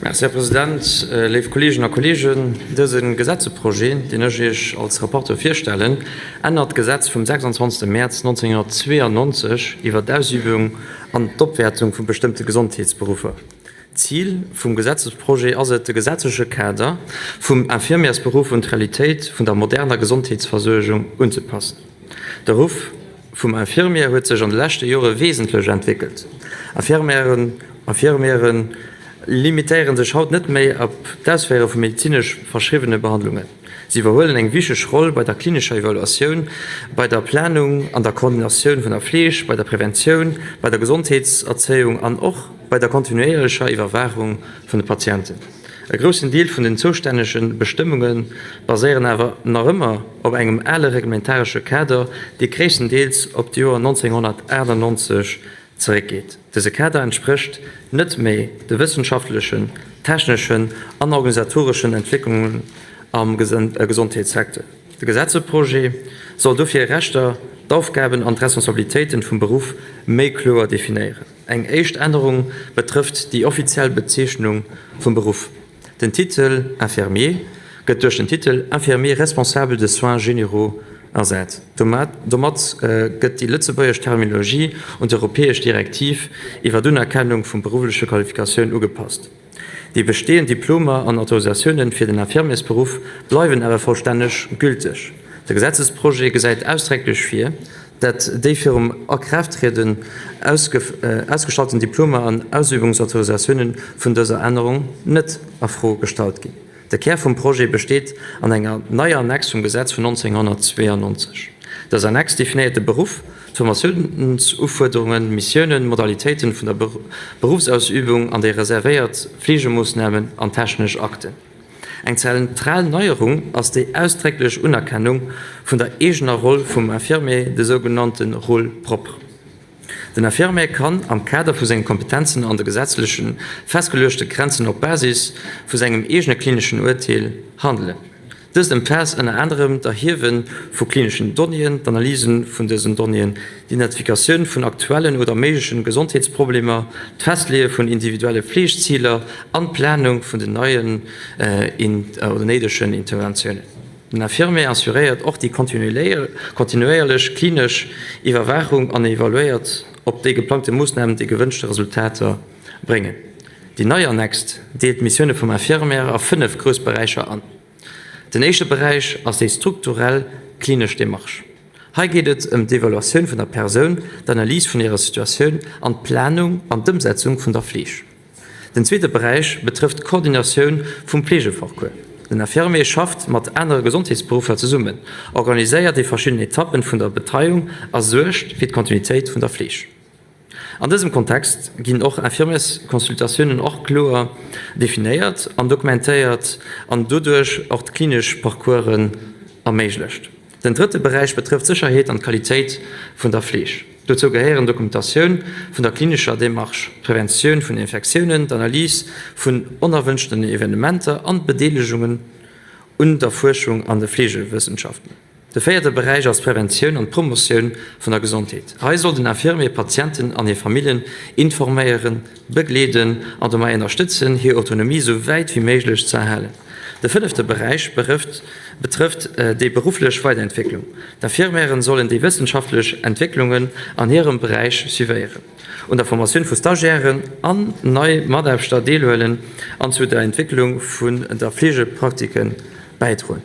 Merci, Här President. Léif Kolleeginnen a Kolleegen, dëse Gesetzeprojet, deen ech Iech als Rapporteur virstellen, ännert d'Gesetz vum 26. Mäerz 1992 iwwer d'Ausübung an d'Opwäertung vu bestëmmte Gesondheetsberuffer. D'Zil vum Gesetzesprojet ass et, de gesetzleche Kader vum Infirmiersberuff un d'Realitéit vun der moderner Gesondheetsversuergung unzepassen. De Ruff vum Infirmier huet sech an de leschte Jore wesentlech entwéckelt. Infirmièren, Infirmiere limitéiere sech haut net méi op d'Ausféiere vu medezinesch verschriwwene Behandlungen. Si iwwerhuelen eng wichteg Roll bei der klinescher Evaluatioun, bei der Planung an der Koordinatioun vun der Fleeg, bei der Preventioun, bei der Gesondheetserzéiung an och bei der kontinuéierlecher Iwwerwaachung vun de Patienten. E groussen Deel vun den zoustännege Bestëmmunge baséieren awer nach ëmmer op engem ale reglementaresche Kader, dee gréisstendeels op d'Joer 1998 zeréckgeet. Dëse Kader entsprécht net méi de wëssenschaftlechen, techneschen an organisatoreschen Entwécklungen am Gesondheetssecteur. De Gesetzeprojet soll dofir Rechter, d'Aufgaben an d'Responsabilitéiten vum Beruff méi kloer definéieren. Eng éischt Ännerung betrëfft déi offiziell Bezeechnung vum Beruff. Den Titel Infirmier gëtt duerch den Titel Infirmier responsable de soins généraux ersat. Domat gëtt déi lëtzebuergesch Terminologie un d'europäesch Direktiv iwwer d'Unerkennung vu beruffleche Qualifikatioun ugepasst. Déi bestehend Diplomer an Autorisatiounen fir den Infirmiersberuff bleiwen awer vollstänneg gülteg. De Gesetzesprojet gesäit ausdrécklech vir, dat déi virum Akraafttrieden ausgestallten Diplomer an Ausübungsautorisatiounen vun dëser Ännerung net a Fro gestallt ginn. De Kär vum Projet besteet an enger neier Annex vum Gesetz vun 1992. Dës Annex definéiert de Beruff, d'Formatiounsufuerderungen, d'Missiounen, d'Modalitéiten vun der Beruffsausübung an déi reservéiert Fleegemoossnamen an technesch Akten. Eng zentral Neierung ass déi ausdrécklech Unerkennung vun der eegener Roll vum Infirmier, de sougenannte Rôle propre. Den Infirmier kann am Kader vu senge Kompetenzen an de gesetzleche festgeluechte Grenzen op Basis vu sengem eegene klineschen Urteel handelen. Dëst ëmfaasst ënner anerem d'Erhiewe vu klineschen Donnéeën, d'Analyse vun dësen Donnéeën, d'Identifikatioun vun aktuellen oder méigleche Gesondheetsproblemer, d'Festleeë vun individuelle Fleegziler an d'Planung vun den neien oder néidegen Interventiounen. Den Infirmier assuréiert och déi kontinuéierlech klinesch Iwwerwaachung an evaluéiert, ob déi geplangte Moossnamen déi gewënschte Resultater bréngen. Déi nei Annex deelt d'Missioune vum Infirmier a 5 grouss Beräicher an. Den éischte Beräich ass déi strukturell klinesch Demarche. Hei geet et ëm d'Evaluatioun vun der Persoun, d'Analys vun hirer Situatioun an d'Planung an d'Ëmsetzung vun der Fleeg. Den zweete Beräich betrëfft d'Koordinatioun vum Fleegeparcours. Den Infirmier schafft mat anere Gesondheetsberuffer zesummen, organiséiert déi verschidden Etappen vun der Betreiung a suergt fir d'Kontinuitéit vun der Fleeg. An dësem Kontext ginn och Infirmiersconsultatiounen och kloer definéiert an dokumentéiert an doduerch och d'klinesch Parcoursen erméiglecht. Den drëtte Beräich betrëfft d'Sécherheet an d'Qualitéit vun der Fleeg. Dozou gehéieren d'Dokumentatioun vun der klinescher Demarche, d'Preventioun vun Infektiounen, d'Analys vun onerwënschten Evenementer an d'Bedeelegungen un der Fuerschung an de Fleegewëssenschaften. De véierte Beräich ass d'Preventioun an d'Promotioun vun der Gesondheet. Hei soll den Infirmier Patienten an hir Familljen informéieren, begleeden an dobäi ënnerstëtzen, hir Autonomie sou wäit wéi méiglech ze erhalen. De fënnefte Beräich betrëfft déi berufflech Weiderentwécklung. D'Infirmieren sollen déi wëssenschaftlech Entwécklungen an hirem Beräich suivéieren, un der Formatioun vu Stagiairen an nei Mataarbechter deelhuelen an zu der Entwécklung vun der Fleegepraktike bäidroen.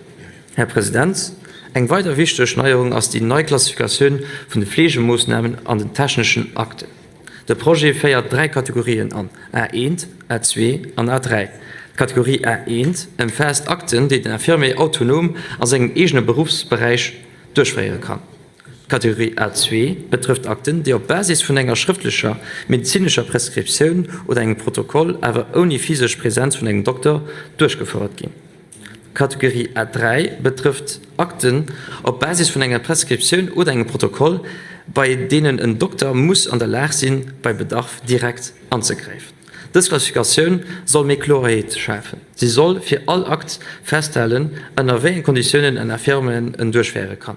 Här President, eng weider wichteg Neierung ass déi nei Klassifikatioun vun de Fleegemoossnamen an den techneschen Akten. De Projet féiert 3 Kategorien an, A1, A2 an A3. D'Kategorie A1 ëmfaasst Akten, déi den Infirmier autonom a sengem eegene Beruffsberäich duerchféiere kann. D'Kategorie A2 betrëfft Akten, déi op Basis vun enger schrëftlecher medezinescher Prescriptioun oder engem Protokoll, awer ouni physesch Presenz vun engem Dokter, duerchgefouert ginn. D'Kategorie A3 betrëfft Akten op Basis vun enger Prescriptioun oder engem Protokoll, bei deenen en Dokter muss an der Lag sinn, bei Bedarf direkt anzegräifen. Dës Klassifikatioun soll méi Kloerheet schafen. Si soll fir all Akt festhalen, ënner wéi enge Konditiounen en Infirmier en duerchféiere kann.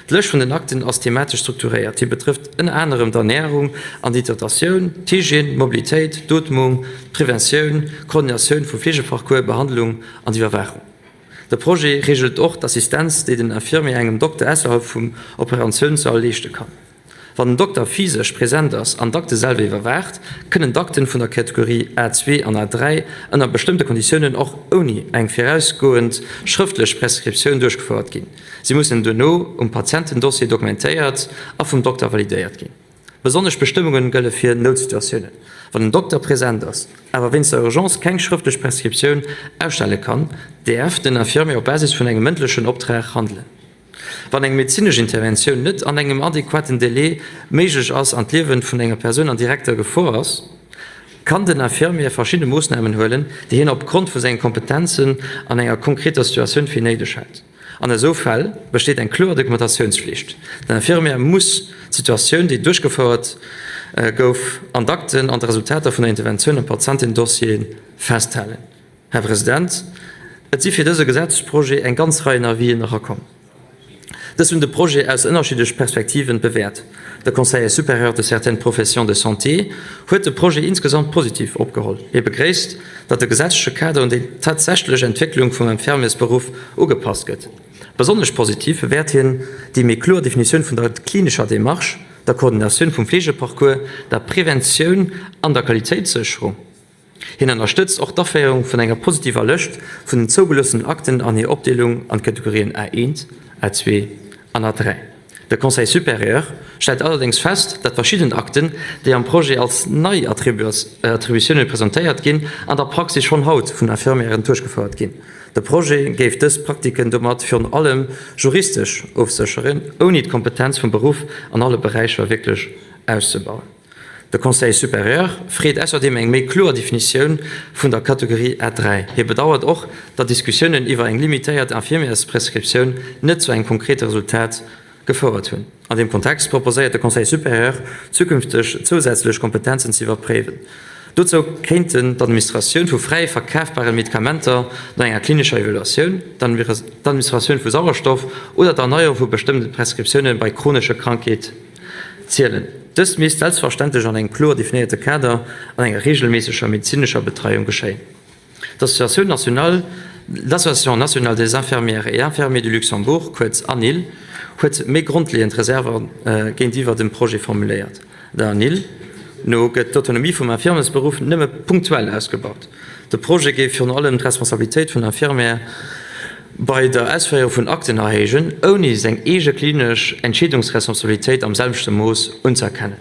D'Lëscht vun den Akten ass thematesch strukturéiert. Si betrëfft ënner anerem d'Ernärung an d'Hydratatioun, d'Hygiène, d'Mobilitéit, d'Ootmung, d'Preventioun, d'Koordinatioun vum Fleegeparcours, d'Behandlung an d'Iwwerwaachung. De Projet reegelt och d'Assistenz, déi den Infirmier engem Dokter ausserhalb vum Operatiounssall leeschte kann. Wann den Dokter physesch present ass an d'Akte selwer iwwerwaacht, kënnen d'Akten vun der Kategorie A2 an A3 ënner bestëmmte Konditiounen och ouni eng virausgoend schrëftlech Prescriptioun duerchgefouert ginn. Si mussen duerno um Patientendossier dokumentéiert a vum Dokter validéiert ginn. Besonnesch Bestëmmunge gëlle fir Noutsituatiounen. Wann den Dokter present ass, awer wéinst der Urgence keng schrëftlech Prescriptioun ausstelle kann, däerf den Infirmier op Basis vun engem mëndlechen Optrag handelen. Wann eng medezinesch Interventioun net an engem adequaten Délai méiglech ass an d'Liewe vun enger Persoun an direkter Gefor ass, kann den Infirmier verschidde Moossnamen huelen, déi hien opgrond vu senge Kompetenzen an enger konkreter Situatioun fir néideg hält. An esou Fäll besteet eng kloer Dokumentatiounsflicht. Den Infirmier muss d'Situatioun, déi duerchgefouert gouf, an d'Akten an d'Resultater vun der Interventioun am Patientendossier festhalen. Här President, et si fir dëse Gesetzesprojet eng ganz Rei Avisen erakomm. Dës hunn de Projet aus ënnerschiddlech Perspektiven bewäert. De Conseil supérieur de certaines professions de santé huet de Projet insgesamt positiv opgeholl. Hie begréisst, datt de gesetzleche Kader un déi tatsächlech Entwécklung vum Infirmiersberuff ugepasst gëtt. Besonnesch positiv bewäert hien déi méi kloer Definitioun vun der klinescher Démarche, der Koordinatioun vum Fleegeparcours, der Preventioun an der Qualitéitssécherung. Hien ënnerstëtzt och d'Aféierung vun enger positiver Lëscht vun den zougeloossenen Akten an hir Opdeelung an d'Kategorien A1, A2 an A3. De Conseil supérieur stellt allerdéngs fest, datt verschidden Akten, déi am Projet als nei Attributioune presentéiert ginn, an der Praxis schonn haut vun Infirmièren duerchgefouert ginn. De Projet géif dës Praktiken domat virun allem juristesch ofsécheren, ouni d'Kompetenz vum Beruff an alle Beräicher wierklech auszebauen. De Conseil supérieur freet ausserdeem eng méi kloer Definitioun vun der Kategorie A3. Hie bedauert och, datt Diskussiounen iwwer eng limitéiert Infirmiersprescriptioun net zu engem konkrete Resultat gefouert hunn. An deem Kontext proposéiert de Conseil supérieur, zukünfteg zousätzlech Kompetenzen ze iwwerpréiwen. Dozou kéinten d'Administratioun vu fräi verkafbare Medikamenter no enger klinescher Evaluatioun, d'Administratioun vu Sauerstoff oder d'Erneierung vu bestëmmte Prescriptioune bei chronesche Krankheet zielen. Dëst misst selbstverständlech an engem kloer definéierte Kader an enger reegelméisseger medezinescher Betreiung geschéien. D'Associatioun nationale, l'Association nationale des infirmières et infirmiers du Luxembourg, kuerz ANIL, huet méi grondleeënd Reserve géintiwwer dem Projet formuléiert. Der ANIL no gëtt d'Autonomie vum Infirmiersberuff nëmme punktuell ausgebaut. De Projet géif virun allem d'Responsabilitéit vun Infirmière bei der Ausféierung vun Akten erhéijen, ouni seng eege klinesch Entscheedungsresponsabilitéit am selwechte Mooss unzëerkennen.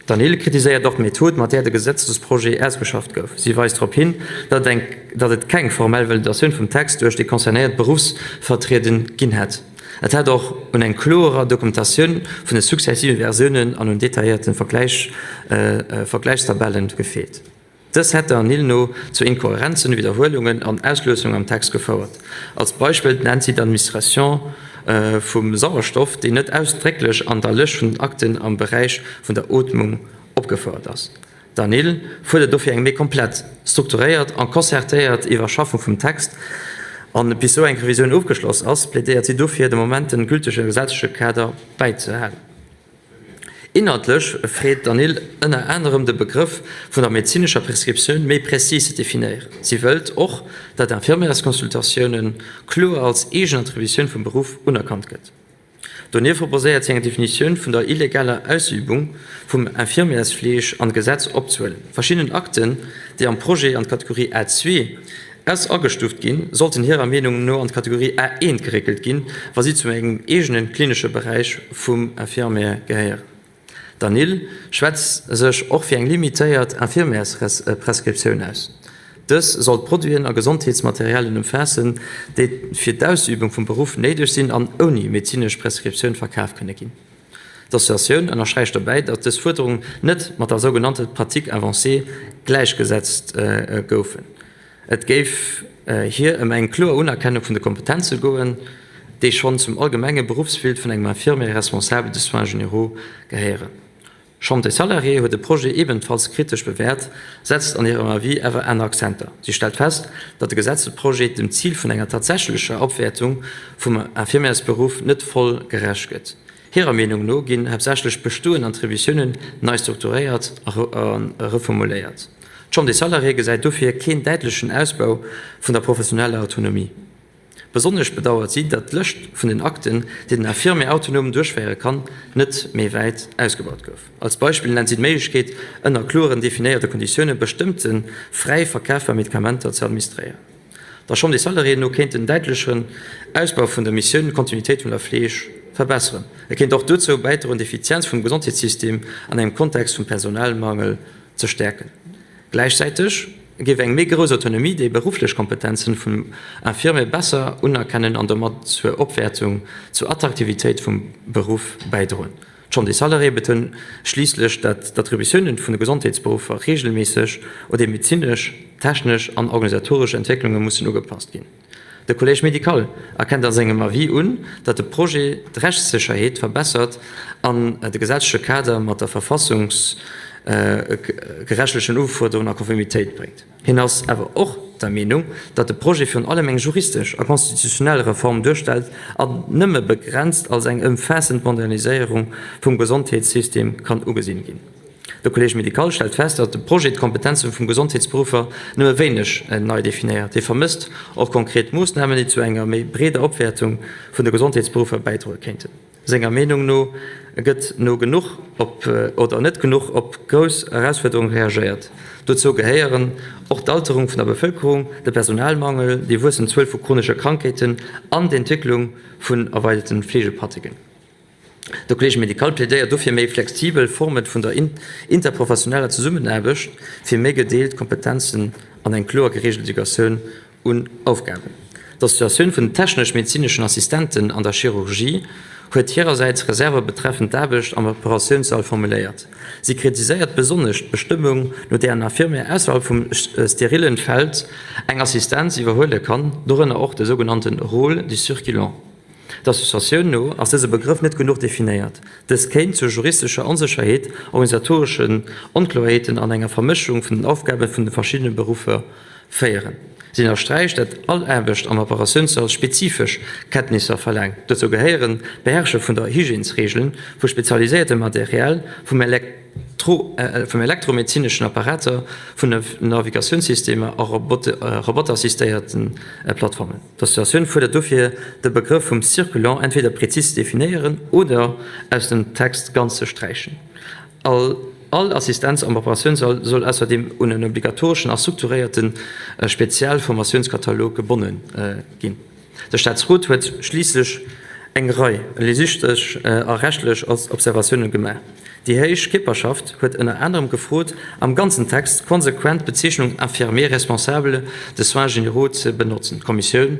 D'ANIL kritiséiert och d'Method, mat där de Gesetzesprojet ausgeschafft gouf. Si weist drop hin, datt et keng formell Validatioun vum Text duerch déi concernéiert Beruffsvertrieden ginn hätt. Et hätt och un eng klorer Dokumentatioun vun de successive Versiounen an un detailléierte Vergläichstabellen gefeelt. Dës hätt der ANIL no zu Inkohärenzen, Widderhuelungen an Ausloossunge am Text gefouert. Als Beispill nennt si d'Administration vum Sauerstoff, déi net ausdrécklech an der Lëscht vun den Akten am Beräich vun der Ootmung opgefouert ass. D'ANIL fuerdert dofir eng méi komplett, strukturéiert a concertéiert Iwwerschaffung vum Text. An bis esou eng Revisioun ofgeschloss ass, plädéiert si dofir, de Moment den gültege gesetzleche Kader bäizehalen. Inhaltlech freet d'ANIL ënner anerem de Begrëff vun der medezinescher Prescriptioun méi präzis ze definéieren. Si wëllt och, datt Infirmièresconsultatioune kloer als eegen Attributioun vum Beruff unerkannt gëtt. Donieft proposéiert si eng Definitioun vun der illegaler Ausübung vum Infirmièresfleeg an d'Gesetz opzehuelen. Verschidden Akten, déi am Projet an d'Kategorie A2 S agestuuft ginn, sollten hirer Meenung no an d'Kategorie A1 geréckelt ginn, wa si zu engem eegene klinesche Beräich vum Infirmier gehéieren. D'ANIL schwätzt sech och fir eng limitéiert Infirmièresprescriptioun aus. Dës soll Produiten a Gesondheetsmaterialien ëmfaassen, déi fir d'Ausübung vum Beruff néideg sinn an ouni medezinesch Prescriptioun verkaf kënne ginn. D'Associatioun ënnersträicht dobäi, datt dës Fuerderungen net mat der sougenannte Pratique avancée gläichgesetzt goufen. Et géif hir ëm eng kloer Unerkennung vun de Kompetenze goen, déi schonn zum allgemenge Beruffsbild vun engem Infirmier responsable de soins généraux gehéieren. D'Chambre des Salariés huet de Projet ebenfalls kritesch bewäert, setzt an hirem Avis awer aner Akzenter. Si stellt fest, datt de Gesetzesprojet dem Zil vun enger tatsächlecher Opwäertung vum Infirmiersberuff net voll gerecht gëtt. Hirer Meenung no ginn haaptsächlech bestoend Attributiounen nei strukturéiert a reformuléiert. D'Chambre des Salariés gesäit dofir keen däitlechen Ausbau vun der professioneller Autonomie. Besonnesch bedauert si, datt d'Lëscht vun den Akten, déi den Infirmier autonom duerchféiere kann, net méi wäit ausgebaut gouf. Als Beispill nennt si d'Méiglechkeet, ënner kloren definéierte Konditioune bestëmmte fräi verkafbar Medikamenter ze administréieren. Der Chambre des Salariés no kéint en däitlechen Ausbau vun der Missioun d'Kontinuitéit vun der Fleeg verbesseren. E kéint och dozou bäidroen, d'Effizienz vum Gesondheetssystem an engem Kontext vum Personalmangel ze stäerken. Gläichzäiteg géif eng méi grouss Autonomie déi berufflech Kompetenzen vum Infirmier besser unerkennen an domat zur Opwäertung, zur Attraktivitéit vum Beruff bäidroen. D'Chambre des Salariés betount schliisslech, dat d'Attributiounen vun de Gesondheetsberuffer reegelméisseg u déi medezinesch, technesch an organisatoresch Entwécklunge mussen ugepasst ginn. De Collège médical erkennt a sengem Avis un, datt de Projet d'Rechtssécherheet verbessert an de gesetzleche Kader mat der verfassungsgerechtlechen Ufuerderungen a Konformitéit bréngt. Hien ass awer och der Meenung, datt de Projet virun allem eng juristesch a constitutionnell Reform duerstellt an nëmme begrenzt als eng ëmfaassend Moderniséierung vum Gesondheetssystem kann ugesinn ginn. De Collège médical stellt fest, datt de Projet d'Kompetenze vum Gesondheetsberuffer nëmme wéineg nei definéiert. Hie vermësst och konkret Moossnamen, déi zu enger méi breeder Opwäertung vun de Gesondheetsberuffer bäidroe kéinten. Senger Meenung no gëtt no genuch op oder net genuch op grouss Erausfuerderunge reagéiert. Dozou gehéieren och d'Alterung vun der Bevëlkerung, de Personalmangel, déi wuessend Zuel vu chronesche Krankheeten an d'Entwécklung vun erweiderten Fleegepratiken. De Collège médical plädéiert dofir méi flexibel Forme vun der interprofessioneller Zesummenaarbecht, fir méi gedeelt Kompetenzen an eng kloer gereegelt Delegatioun un Aufgaben. D'Associatioun vun den technesch-medezineschen Assistenten an der Chirurgie huet hirersäits Reserve betreffend d'Aarbecht am Operatiounssall formuléiert. Si kritiséiert besonnesch d'Bestëmmung, no där en Infirmier ausserhalb vum sterillen Feld eng Assistenz iwwerhuele kann, dorënner och de sougenannte Rôle du circulant. D'Associatioun no ass dëse Begrëff net genuch definéiert. Dëst kéint zu juristescher Onsécherheet, organisatoreschen Onkloerheeten an enger Vermëschung vun den Aufgabe vun de verschiddene Beruffer féieren. Si ënnersträicht, dat all Aarbecht am Operatiounssall spezifesch Kenntnisser verlaangt. Dozou gehéieren d'Beherrsche vun der Hygiènesreegelen, vu spezialiséiertem Material, vum elektromedezineschen Apparater, vun Navigatiounssystemer a roboterassistéierte Plattformen. D'Associatioun fuerdert dofir, de Begrëff vum Circulant entweder prezis ze definéieren oder aus dem Text ganz ze sträichen. All all Assistenz am Operatiounssall soll ausserdeem un en obligatoreschen a strukturéierte Spezialformatiounskatalog gebonne ginn. De Staatsrot huet schliisslech eng Rei legistesch a rechtlech Observatioune gemaach. Déi héich Kierperschaft huet ënner anerem gefrot, am ganzen Text konsequent d'Bezeechnung Infirmier responsable de soins généraux ze benotzen. D'Kommissioun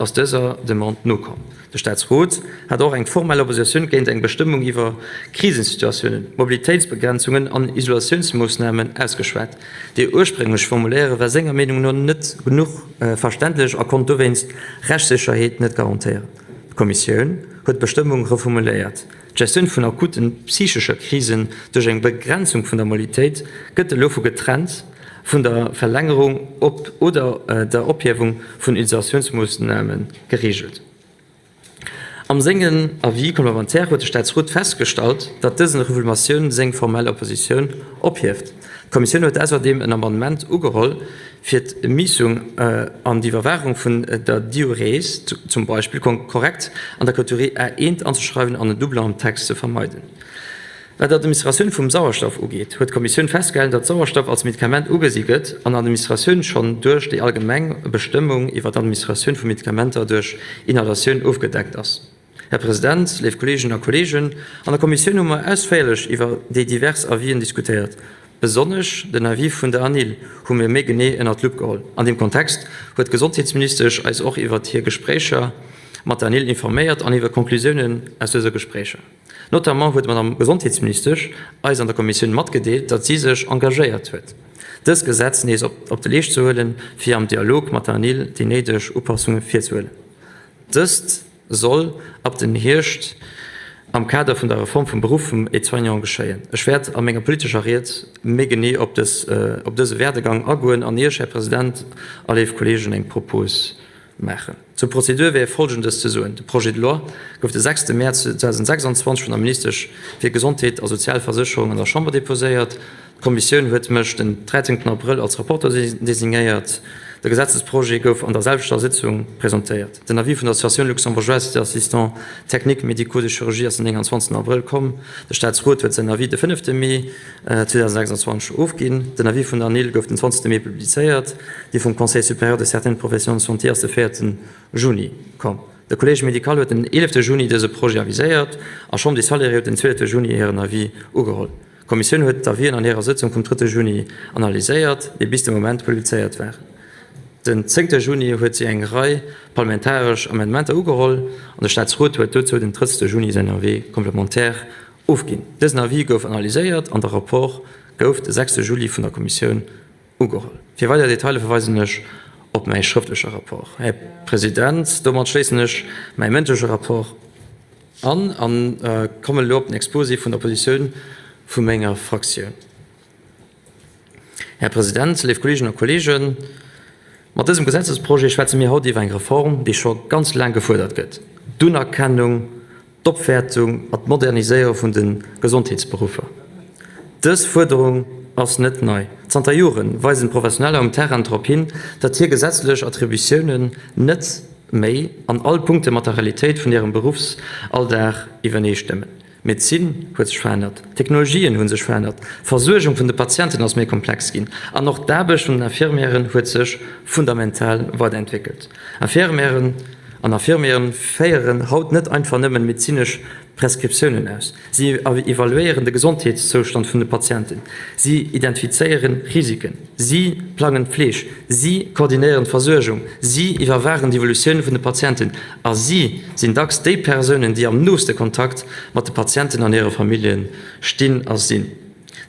ass dëser Demande nokomm. De Staatsrot hat och eng formell Oppositioun géint eng Bestëmmung iwwer Krisesituatiounen, Mobilitéitsbegrenzungen an Isolatiounsmoossnamen ausgeschwat. Déi ursprénglech Formuléiere war senger Meenung no net genuch verständlech a konnt dowéinst Rechtssécherheet net garantéieren. D'Kommissioun huet d'Bestëmmung reformuléiert. D'Gestioun vun akuten psychesche Krisen duerch eng Begrenzung vun der Mobilitéit gëtt elo vu getrennt vun der Verlängerung op oder der Ophiewung vun Isolatiounsmoossname gereegelt. Am sengen Avis complémentaire huet de Staatsrot festgestallt, datt dësen Reformatioun seng formell Oppositioun ophieft. D'Kommissioun huet ausserdeem en Amendement ugeholl, fir d'Miessung an d'Iwwerwaachung vun der Diurèse zum Beispill korrekt an der Kategorie A1 anzeschreiwen an en Doublon am Text ze vermeiden. Wat d'Administratioun vum Sauerstoff ugeet, huet d'Kommissioun festgehalen, datt Sauerstoff als Medikament ugesi gëtt an Administratioun schonn duerch déi allgemeng Bestëmmung iwwer d'Administratioun vu Medikamenter duerch Inhalatioun ofgedeckt ass. Här President, léif Kolleeginnen a Kolleegen, an der Kommissioun hu mer ausféierlech iwwer déi divers Avisen diskutéiert. Besonnesch den Avis vun der ANIL hu mir méi genee ënnert d'Lupp geholl. An deem Kontext huet d'Gesondheetsministesch eis och iwwer hir Gespréicher mat der ANIL informéiert an iwwer d'Konklusiounen aus dëse Gespréicher. Notamment huet d'Madame Gesondheetsministesch eis an der Kommissioun matgedeelt, datt si sech engagéiert huet, dëst Gesetz nees op de Leescht ze huelen, fir am Dialog mat der ANIL déi néideg Upassunge virzehuelen. Dëst soll ab den Hierscht am Kader vun der Reform vum Beruff vum Aide-soignant geschéien. Ech wäert a menger politescher Ried méi genee op dëse Werdegang agoen an Iech, Här President a léif Kolleegen, eng Propos maachen. Zur Prozedur wär Folgendes ze soen, De Projet de loi gouf de 6 Mäerz 2026 vun der Ministesch fir Gesondheet a Sozialversécherung an der Chamber deposéiert. D'Kommissioun huet mech den 13 Abrëll als Rapporteur designéiert. De Gesetzesprojet gouf an der selwechter Sitzung presentéiert. Den Avis vun der Associatioun luxembourgeoise des assistants techniques médicaux de chirurgie ass den 29 Abrëll komm. De Staatsrot huet säin Avis de 5 Mee 2026 ofginn. Den Avis vun der ANIL gouf den 20 Mee publizéiert. Dee vum Conseil supérieur de certaines professions de santé ass de 4 Juni komm. De Collège médical huet den 11 Juni dëse Projet aviséiert a Chambre des Salariés huet den 12 Juni hiren Avis ugeholl. D'Kommissioun huet d'Avisen an hirer Sëtzung vum 3 Juni analyséiert, déi bis de Moment publizéiert waren. Den 10 Juni huet si eng Rei parlamentaresch Amendementer ugeholl an de Staatsrot huet dozou den 30 Juni säin Avis complémentaire ofginn. Dësen Avis gouf analyséiert an de Rapport gouf de 6 Juli vun der Kommissioun ugeholl. Fir weider Detailer verweisen ech op mäi schrëftleche Rapport. Här President, domat schléissen ech mäi mëndleche Rapport an a kommen elo op den Exposé vun der Positioun vu menger Fraktioun. Här President, léif Kolleeginnen a Kolleegen, mat dësem Gesetzesprojet schwätze mir haut iwwer eng Reform, déi scho ganz laang gefuerdert gëtt, d'Unerkennung, d'Opwäertung a d'Moderniséierung vun de Gesondheetsberuffer. Dës Fuerderung ass net nei. Zanter Jore weisen d'Professioneller um Terrain drop hin, datt hir gesetzlech Attributiounen net méi an all Punkte mat der Realitéit vun hirem Beruffsalldag iwwerneestëmmen. D'Medezin huet sech verännert, d'Technologien hu sech verännert, d'Versuergung vun de Patienten ass méi komplex ginn an och d'Aarbecht vun den Infirmièren huet sech fundamental weiderentwéckelt. Infirmièren an Infirmieren féieren haut net einfach nëmmen medezinesch Prescriptiounen aus. Si evaluéieren de Gesondheetszoustand vun de Patienten, si identifizéieren Risiken, si plangen d'Fleeg, si koordinéieren d'Versuergung, si iwwerwaachen d'Evolutioun vun de Patienten a si sinn dacks déi Persounen, déi am nooste Kontakt mat de Patienten an hire Famillje stinn a sinn.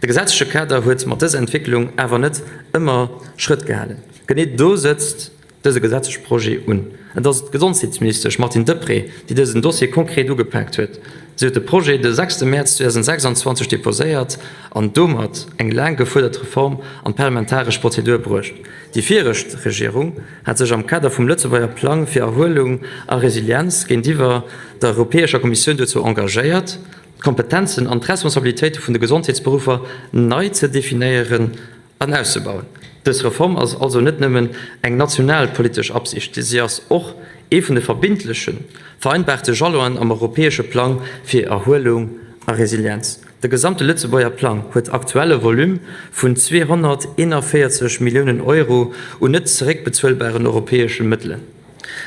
De gesetzleche Kader huet mat dëser Entwécklung awer net ëmmer Schrëtt gehalen. Genee do sëtzt dëse Gesetzesprojet un. Et ass d'Gesondheetsministesch Martine Deprez, déi dësen Dossier konkret ugepaakt huet. Si huet de Projet de 6 Mäerz 2026 deposéiert an domat eng laang gefuerdert Reform an d'parlamentaresch Prozedur bruecht. Déi viregt Regierung hat sech am Kader vum Lëtzebuerger Plang fir Erhuelung a Resilienz géintiwwer der Europäescher Kommissioun dozou engagéiert, d'Kompetenzen an d'Responsabilitéite vun de Gesondheetsberuffer nei ze definéieren an auszebauen. Dës Reform ass also net nëmmen eng national politesch Absicht, si ass och ee vun de verbindleche vereinbaarte Jalonen am europäesche Plang fir Erhuelung a Resilienz. De gesamte Lëtzebuerger Plang huet aktuell e Volume vun 241 Milliounen Euro un net zeréckbezuelbaren europäesche Mëttelen.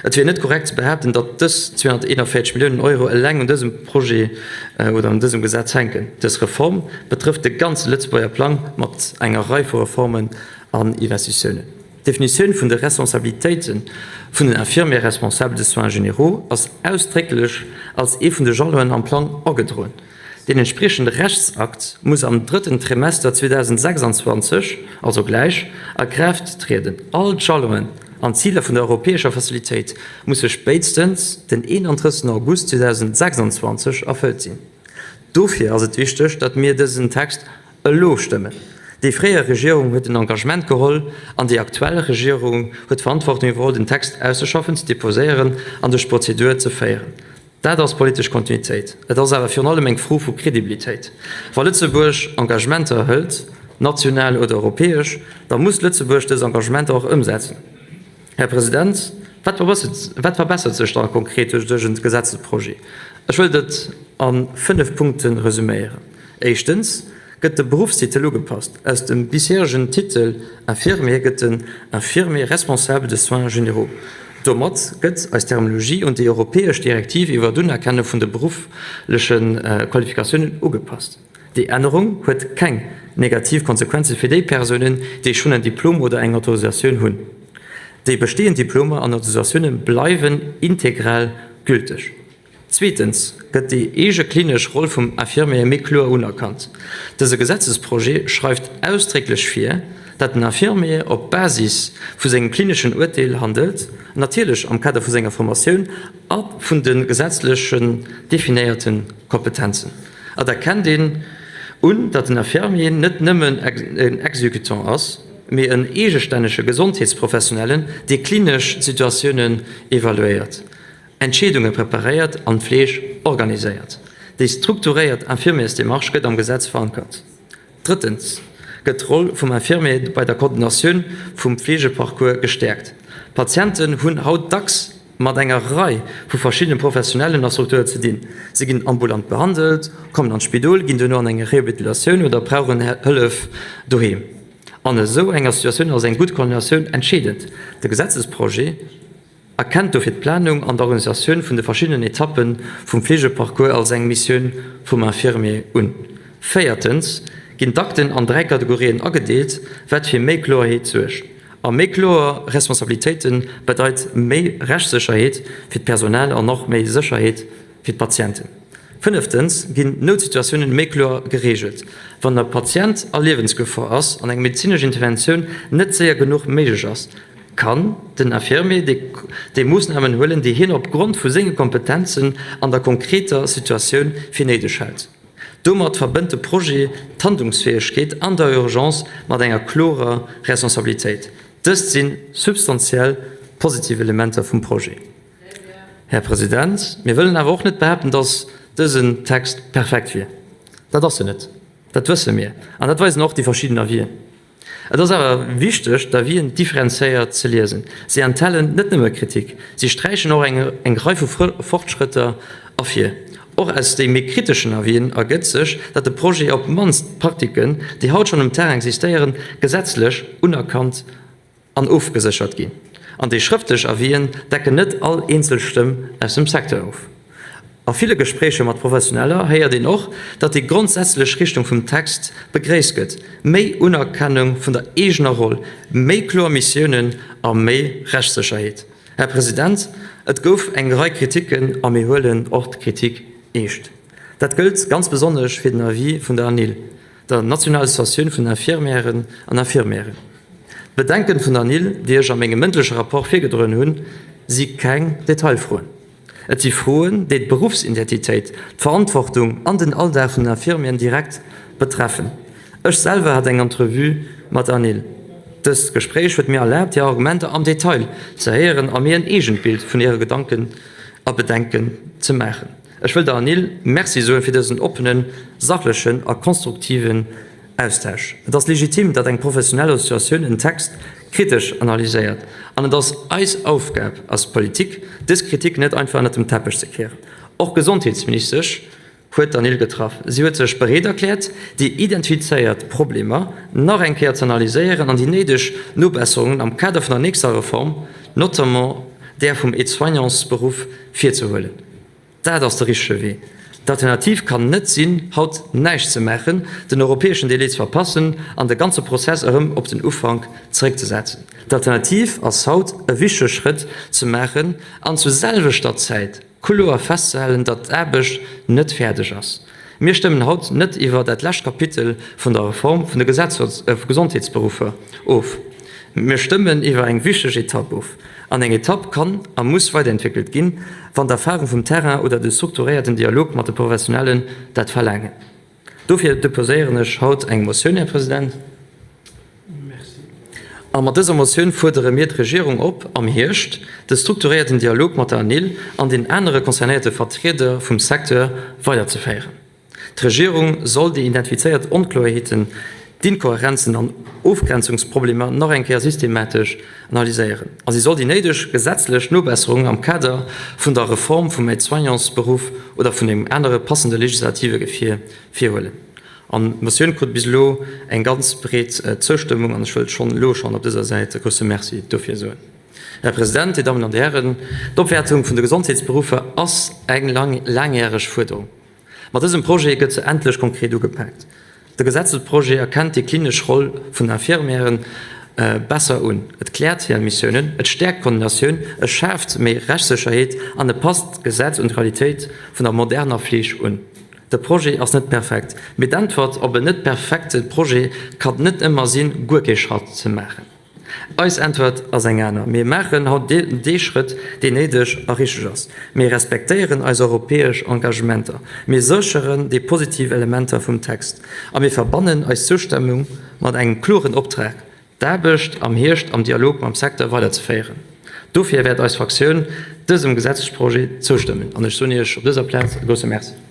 Et wier net korrekt ze behaapten, datt dës 241 Milliounen Euro eleng un dësem Projet oder un dësem Gesetz hänken. Dës Reform betrëfft de ganze Lëtzebuerger Plang mat enger Rei vu Reformen an Investitiounen. D'Definitioun vun de Responsabilitéite vun den Infirmiers responsables de soins généraux ass ausdrécklech als ee vun de Jalonen am Plang agedroen. Deen entspriechende Rechtsakt muss am drëtten Trimester 2026, also gläich, a Kraaft trieden. All d'Jalonen an d'Ziler vun der europäescher Facilitéit musse spéitstens den 31 August 2026 erfëllt sinn. Dofir ass et wichteg, datt mir dësen Text elo stëmmen. Déi fréier Regierung huet en Engagement geholl an déi aktuell Regierung huet d'Verantwortung iwwerholl, den Text auszeschaffen, ze deposéieren an duerch d'Prozedur ze féieren. Dat ass politesch Kontinuitéit. Et ass awer virun allem eng Fro vu Kredibilitéit. Wa Lëtzebuerg Engagementer hëlt, national oder europäesch, da muss Lëtzebuerg dës Engagementer och ëmsetzen. Här President, wat verbessert sech da konkret duerch dësen Gesetzesprojet? Ech wëllt et a fënnf Punkte resüméieren. Éischtens gëtt de Beruffstitel ugepasst. Aus dem bisheregen Titel Infirmier gëtt den Infirmier responsable de soins généraux. Domat gëtt eis Terminologie un déi europäesch Direktiv iwwer d'Unerkennung vun de beruffleche Qualifikatiounen ugepasst. Déi Ännerung huet keng negativ Konsequenze fir déi Persounen, déi schonn en Diplom oder eng Autorisatioun hunn. Déi bestehend Diplomer an Autorisatioune bleiwen integral gülteg. Zweetens gëtt déi eege klinesch Roll vum Infirmier méi kloer unerkannt. Dëse Gesetzesprojet schreift ausdrécklech vir, dat den Infirmier op Basis vu sengem klineschen Uerteel handelt, natierlech am Kader vu senger Formatioun a vun de gesetzlechen definéierte Kompetenzen. Et erkennt een un, datt den Infirmier net nëmmen en Exécutant ass. mee en eegestännege Gesondheetsprofessionellen, dee klinesch Situatiounen evaluéiert, Entscheedunge preparéiert an d'Fleeg organiséiert. Déi strukturéiert Infirmiersdemarche gëtt am Gesetz verankert. Drëttens gëtt d'Roll vum Infirmier bei der Koordinatioun vum Fleegeparcours gestäerkt. Patienten hunn haut dacks mat enger Rei vu verschiddene Professionellen a Strukture ze dinn. Si ginn ambulant behandelt, kommen an d'Spidol, ginn duerno an eng Rehabilitatioun oder brauchen Hëllef doheem. An esou enger Situatioun ass eng gutt Koordinatioun entscheedend. De Gesetzesprojet Erkennt dofir d'Planung an d'Organisatioun vun de verschiddenen Etappe vum Fleegeparcours als eng Missioun vum Infirmier un. Véiertens ginn d'Akten an 3 Kategorien agedeelt, wat fir méi Kloerheet suergt. A méi kloer Responsabilitéite bedeit méi Rechtssécherheet fir d'Personal an och méi Sécherheet fir d'Patienten. Fënneftens ginn Noutsituatiounen méi kloer gereegelt. Wann e Patient a Liewensgefor ass an eng medezinesch Interventioun net séier genuch méiglech ass, kann den Infirmier déi Moossnamen huelen, déi hien opgrond vu senge Kompetenzen an der konkreter Situatioun fir néideg hält. Domat verbënnt de Projet d'Handlungsfäegkeet an der Urgence mat enger klorer Responsabilitéit. Dëst si substantiell positiv Elementer vum Projet. Här President, mir wëllen awer och net behaapten, dass dësen Text perfekt wier. Dat ass en net, dat wësse mir an dat weisen och déi verschidden Avisen. Et ass awer wichteg, d'Avisen differenzéiert ze liesen. Si enthalen net nëmme Kritik, si sträichen och eng Rei vu Fortschrëtter ervir. Och aus de méi kriteschen Avisen ergëtt sech, datt de Projet op d'mannst d'Praktiken, déi haut schonn um Terrain existéieren, gesetzlech unerkannt an ofgeséchert ginn. An déi schrëftlech Avisen decken net all eenzel Stëmm aus dem Secteur of. A ville Gespréicher mat Professioneller héiert een och, datt déi grondsätzlech Richtung vum Text begréisst gëtt, méi Unerkennung vun der eegener Roll, méi kloer Missiounen a méi Rechtssécherheet. Här President, et gouf eng Rei Kriticken a mir huelen och d'Kritik eescht. Dat gëllt ganz besonnesch fir den Avis vun der ANIL. der Nationale Associatioun vun Infirmièren an Infirmieren. D'Bedenken vun der ANIL, déi ech a mengem mëndleche Rapport virgedroen hunn, si keng Detailfroen. Et si Froen, déi d'Beruffsidentitéit, d'Verantwortung an den Alldag vun den Infirmieren direkt betreffen. Ech selwer hat eng Entrevue mat der ANIL. Dëst Gespréich huet mir erlaabt, hir Argumenter am Detail ze héieren a mir en eegent Bild vun hire Gedanken a Bedenken ze maachen. Ech wëll der ANIL Merci soen fir dësen oppenen, sachlechen a konstruktiven Austausch. Et ass legitim, datt eng professionell Associatioun en Text kritesch analyséiert, an et ass eis Aufgab als Politik, dës Kritik net einfach ënnert dem Teppech ze kehren. Och d'Gesondheetsministesch huet d'ANIL getraff. Si huet sech bereet erkläert, déi identifizéiert Problemer nach eng Kéier ze analyséieren an déi néideg Nobesserungen am Kader vun der nächster Reform, notamment där vum Aide-soignantsberuff, virzehuelen. Dat ass de richtege Wee. D'Alternativ kann net sinn, haut näischt ze maachen, den europäeschen Délai ze verpassen an de ganze Prozess erëm op den Ufank zeréckzesetzen. D'Alternativ ass haut e wichtege Schrëtt ze maachen an zur selwechter Zäit kloer festzehalen, datt d'Aarbecht net fäerdeg ass. Mir stëmmen haut net iwwer dat lescht Kapitel vun der Reform vun de Gesondheetsberuffer of. Mir stëmmen iwwer eng wichteg Etapp of. An eng Etapp kann a muss weiderentwéckelt ginn, wann d'Erfahrung vum Terrain oder de strukturéierten Dialog mat de Professionellen dat verlaangen. Dofir deposéieren ech haut eng Motioun, Här President. A mat dëser Motioun fuerdere mir d'Regierung op, am Hierscht de strukturéierten Dialog mat der ANIL an den anere concernéierte Vertrieder vum Secteur weiderzeféieren. D'Regierung soll déi identifizéiert Onkloerheeten, d'Inkohärenzen an Ofgrenzungsproblemer nach eng Kéier systematesch analyséieren a si soll déi néideg gesetzlech Nobesserungen am Kader vun der Reform vum Aide-soignantsberuff oder vun engem anere passende legislative Gefier virhuelen. An d'Motioun krut bis elo eng ganz breet Zoustëmmung an ech wëllt schonn elo schonn op dëser Säit e grousse Merci dofir soen. Här President, Dir Dammen an Dir Hären, d'Opwäertung vun de Gesondheetsberuffer ass eng laangjäreg Fuerderung. Mat dësem Projet gëtt se endlech konkret ugepaakt. De Gesetzesprojet erkennt déi klinesch Roll vun den Infirmièren besser un, et kläert hir Missiounen, et stäerkt d'Koordinatioun, e schaaft méi Rechtssécherheet an e passt d'Gesetz un d'Realitéit vun der moderner Fleeg un. De Projet ass net perfekt, mee d'Äntwert op en net perfekte Projet kann net ëmmer sinn, guer kee Schratt ze maachen. Eis Äntwert ass eng aner, Mir maachen haut dee Schrëtt, deen néideg a richteg ass. Mir respektéieren eis europäesch Engagementer. Mir sécheren déi positiv Elementer vum Text. A mir verbannen eis Zoustëmmung mat engem kloren Optrag. d'Aarbecht am Hierscht am Dialog mam Secteur weiderzeféieren. Dofir wäert eis Fraktioun dësem Gesetzesprojet zoustëmmen an ech soen Iech op dëser Plaz e grousse Merci.